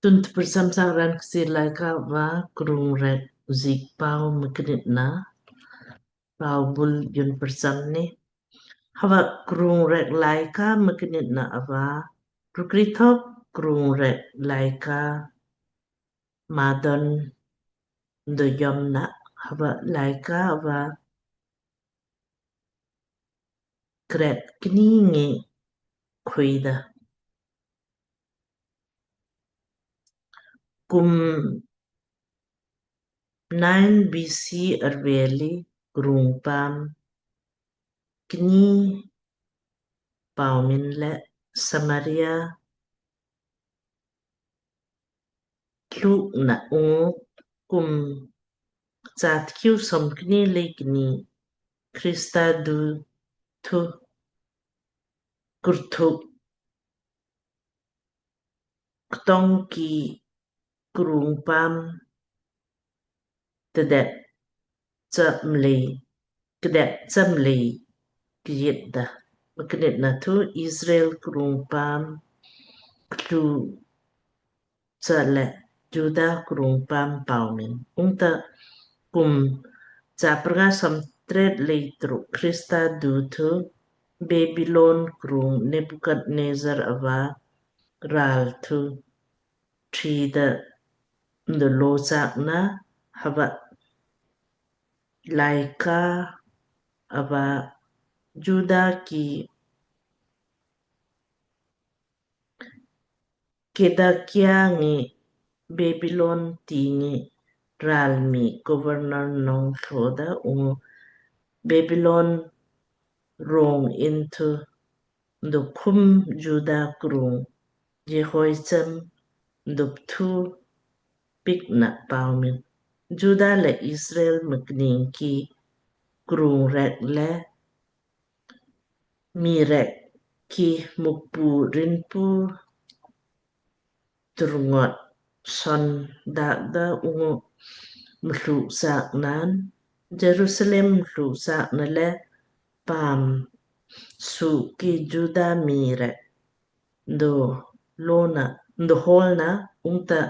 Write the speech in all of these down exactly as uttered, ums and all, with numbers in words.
Tun tprcham sa raan Kchiir Laaika va Krung rek ujik pau mknitna. Pau bul jun prcham ni. Hava krung rek laaika mknitna ava, rukrithop krung rek laaika madon doyom na, hava laaika ava kret kni ngi khuida. Kum nine B C arveli krung paam kni paumin le Samaria tluk na ungu kum chatkiu som kni le kni Krista du thu kurthuk ktong ki krung paam tdet chamlei, kdet chamlei kiyit da. Mknitna thu Israel krung paam klu cha le Juda krung paam paumin. Ungta kum chaprnga som tret lei truk Krista du thu Babylon krung Nebuchadnezzar ava ral thu trida ndolo chakna hava laaika ava Juda ki Kedakia ngi Babylon tingi ralmi governor nong thloda ungu Babylon rong inthu ndukhum Juda krung Jehoiachin ndupthu pikna paumin. Juda le Israel mkning ki krung rek le mii rek ki Mukpu rinpu turngot son dakda ungu mthluk saknan Jerusalem mthluk sakna le paam su ki Juda mii rek ndo lona ndo holna ungta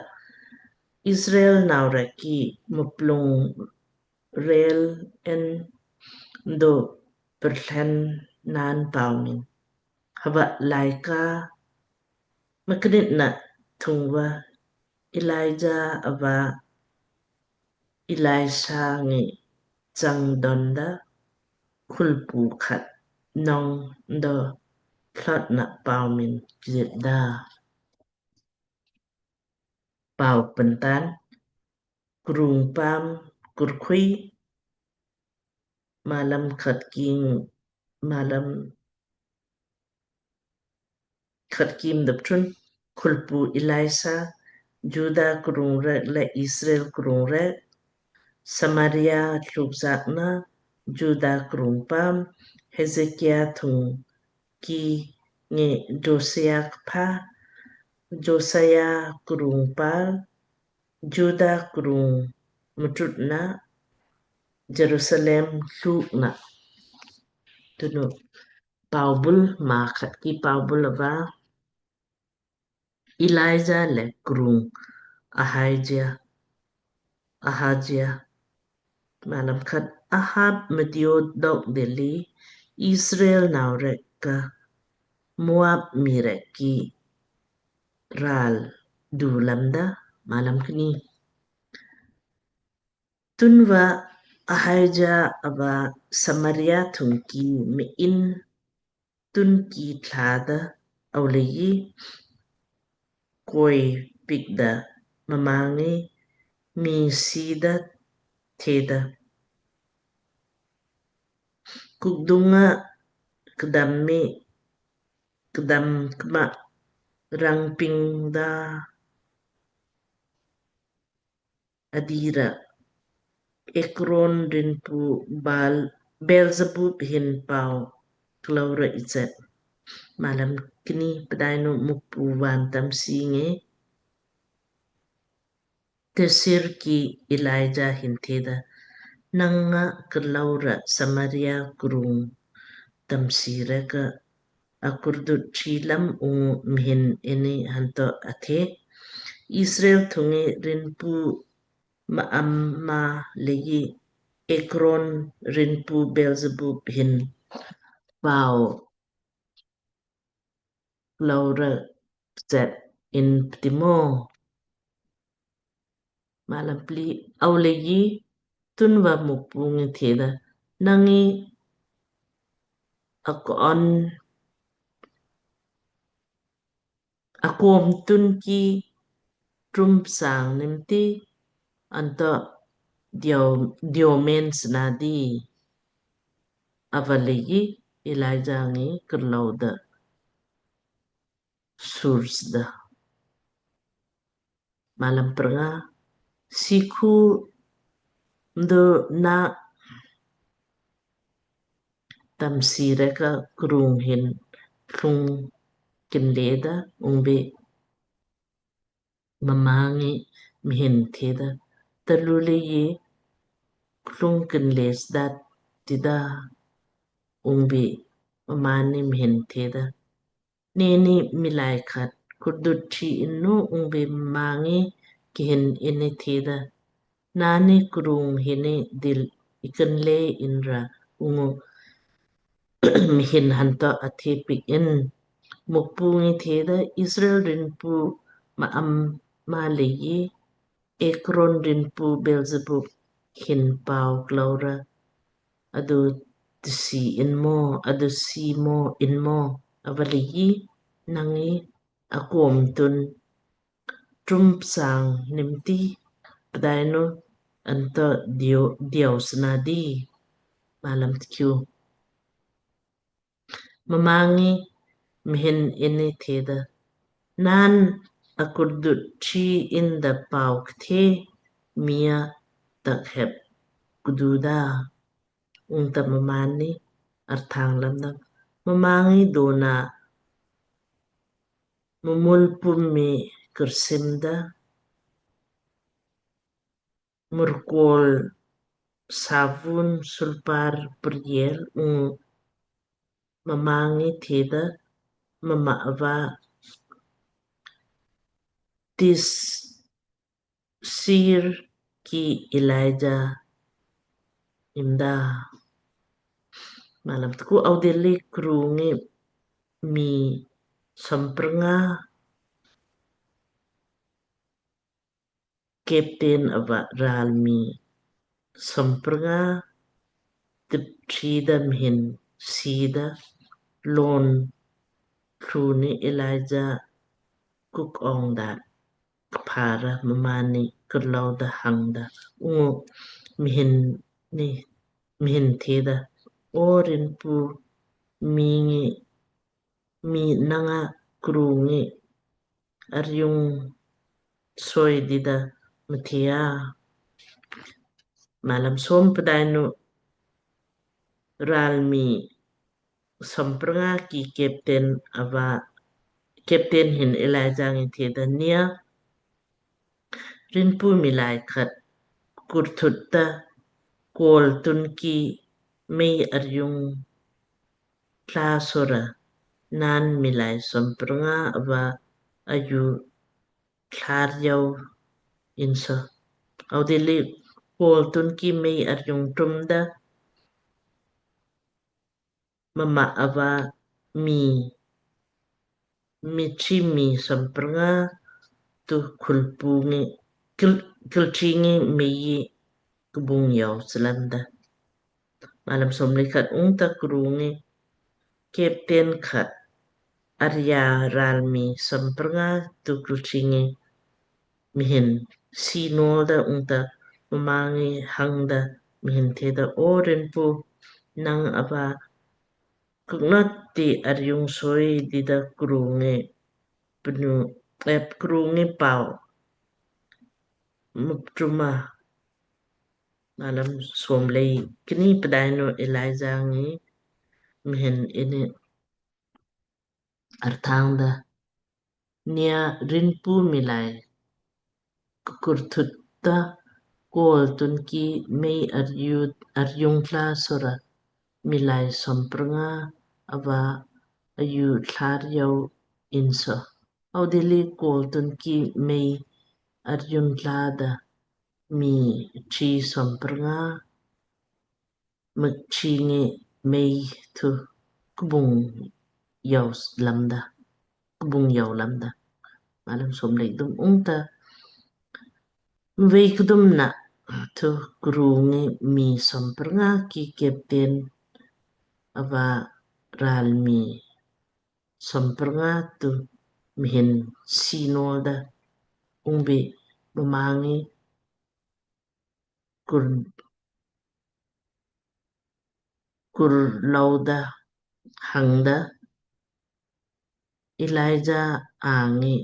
Israel nau rek ki muplung rel en ndo perthleng nan paumin. Hava laaika mknitna thungva Elijah ava Elisha ngi chang donda khulpu khat nong ndo thlotna paumin kjit da. Pau pentan krung paam kurkhui malam khat kim malam khat kim daptrun khulpu Elisha Juda krung rek le Israel krung rek Samaria tluk sakna Juda krung paam Hezekia thung ki ngi Josiah kpha Josiah krung pal Juda krung mtrutna Jerusalem tlukna. Tunu paubul ma khat ki paubul ava Elijah le krung Ahijah Ahijah malam khat Ahab mdiu dok deli Israel nau rek ka Moab mii rek ki ral du lamda malam kni. Tunva Ahijah ava Samaria thungki mi in tunki thlada auleiji koi pikda mamangi mi sida theda. Kukdunga kdam mi kdam kma rangping da adira Ekron rinpu Baal Beelzebub hin pau klaura ichet. Malam kni pdainu Mukpu van tamsi ngi Tisir ki Elijah hin theda, nanga klaura Samaria krung tamsi reka akurdut chilam ungu mhin ini hanto athe, Israel thung ngi rinpu ma'am ma leiji Ekron rinpu Beelzebub hin pau klou ra pchet in pti mo. Malam pli. Ava leiji tunva Mukpu ngi theda, nang ngi akon akom tun ki trum psang nimti anto diomen snadi. Ava leiji Elijah ngi klou da surs da. Malam prnga. Sikhu mdo na tamsi rek a krung hin klung kinle da ungbi mma ngi mhin theda, talu leiji klung kinle sdat tida ungbi mma ngi mhin theda, neni miilai khat kurdut thi innu ungbi mma ngi kihin inni theda, nani krung hini dil ikinle inra ungu mhin hanto athe piik in. Mukpu ngi theda, Israel rinpu ma'am ma leiji Ekron rinpu Beelzebub hin pau klou ra adu tisi in mo, adu si mo in mo. Ava leiji nang ngi akom tun trum psang nimti pdainu anto diu diu snadi. Malam tkiu. Mma ngi mhin inni theda, naan akurdut thi inda pau kthe mii a tak hep kdu da. Ungta mmaanni arthang lamda, mma ngi dona mmul pum mi kursim da murkol savun sulpar priel ungu mma ngi theda, mma ava Tisbir ki Elijah inda. Malam tku. Ava dilli krung ngi mii somprnga, kapten ava ralmii somprnga tip thida mhin sida lon thluni Elijah kuk ong da kpha ra mmaanni klou da hang da ungu mhin ni mhin theda, o rinpu mii ngi mii nanga krung ngi arjung soi dida mthea. Malam som. Pdainu ralmii somprnga ki kapten ava kapten hin Elijah ngi theda, nei a rinpu miilai khat kurthut ta kol tun ki mei arjung tla sora naan miilai somprnga ava aju tlar jau inso. Ava dilli kol tun ki mei arjung tum da mma ava mii mii chi mii somprnga tu kulpu ngi kil kilchi ngi mei kbung jau slamda. Malam somlei khat. Ungta krung ngi kapten khat arja ralmii somprnga tu kilchi ngi mhin si nol da ungta mma ngi hang da mhin theda, o rinpu nang ava kuknot ti arjung soi dida krung ngi pnu ep krung ngi pau muptuma. Malam somlei kni. Pdainu Elijah ngi mhin inni arthang da, nei a rinpu miilai kurthut ta kol tun ki mei arju arjung tla sora miilai somprnga ava aju tlar jau inso. Ava dilli kol tun ki mei aryun lada mii chi som prnga mkchi ngi mei thu kbung yau lamda, kbung yau lamda. Malam som lei dum ungta mvei kdum na thu krung ngi mii som prnga ki captain ava ral mii som prnga tu mhin sinol da ungbi mma ngi kur, kur lau da hang da Elijah angi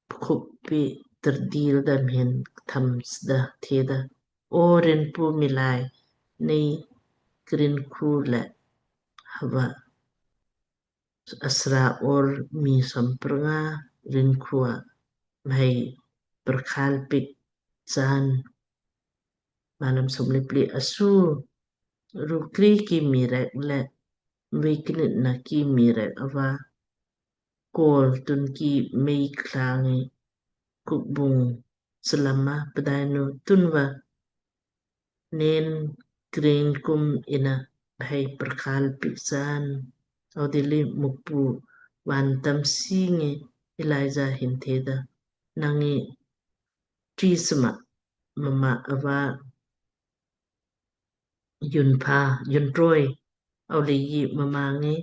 pkhup pi terdil da mhin tham sda theda, O Rinpu Miilai, nei krin khu le hava asra or mii som prnga rin khua mhai prkhal pik chaan. Malam som lei pli asu rukri ki mii rek le vei knit na ki mii rek ava kol tun ki mei klang ngi kukbung slama pdainu tunva nen kring kum ina bhai prkhal pik chaan. Audili Mukpu van tam si ngi Elijah hin theda, Nangi tri sma mma ava yun pha, yun troi. Aulei mma ngi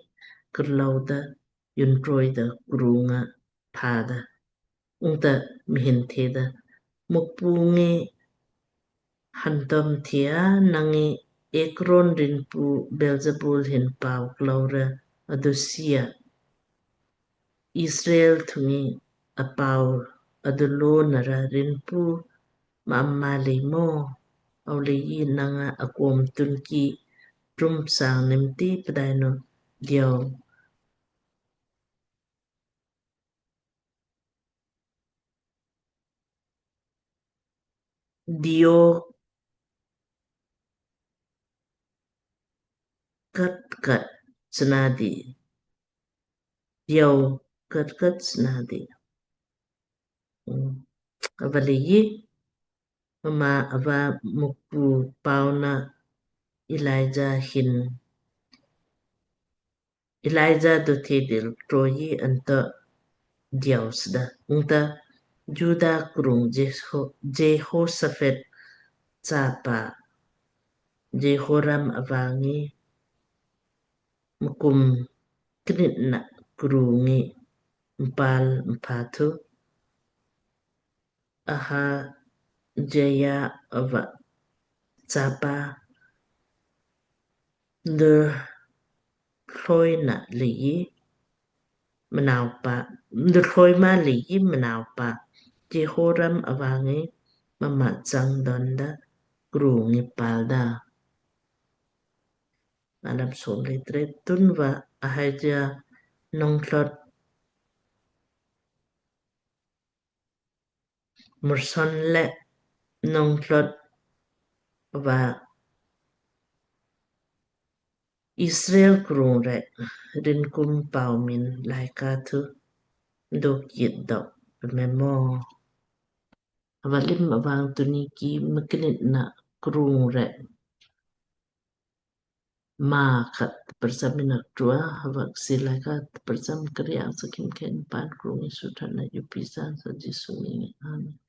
kurlau da yun troi da krunga pha da. Ungta mhin theda, Mukpu ngi hantom thea, nangi Ekron rinpu Beelzebul hin pau klaura adusia Israel thungi apau adulo nara rinpu ma amma lei mo? Aulei nanga akom tun ki trum sang nimti pdainu diau dio kat kat snadi. Diau kat kat snadi. Ava lei mma ava Mukpu pauna Elijah hin Elijah do thedil troi anto diaus da. Ungta Juda krung Jeho-, Jehoshaphat chapa Jehoram avangi mkum knit na krungi mpal mpathu Ahajaya ava chapa ndu thloi na lei mnaupa, ndu thloi ma lei mnaupa Jehoram avangi mma chang donda krungi palda. Malam som lei tret tunva Ahajaya nong thlot murson le nong thlot va Israel krung rek rinkum pau min laika thu dok yit dok pememo. Ava lim avang tuni ki mknit na krung rek ma kat percham ina trua, hava ksil laika percham kriang sakim ken pan krung isu thana yupi san sa Jisu ngi. Amen.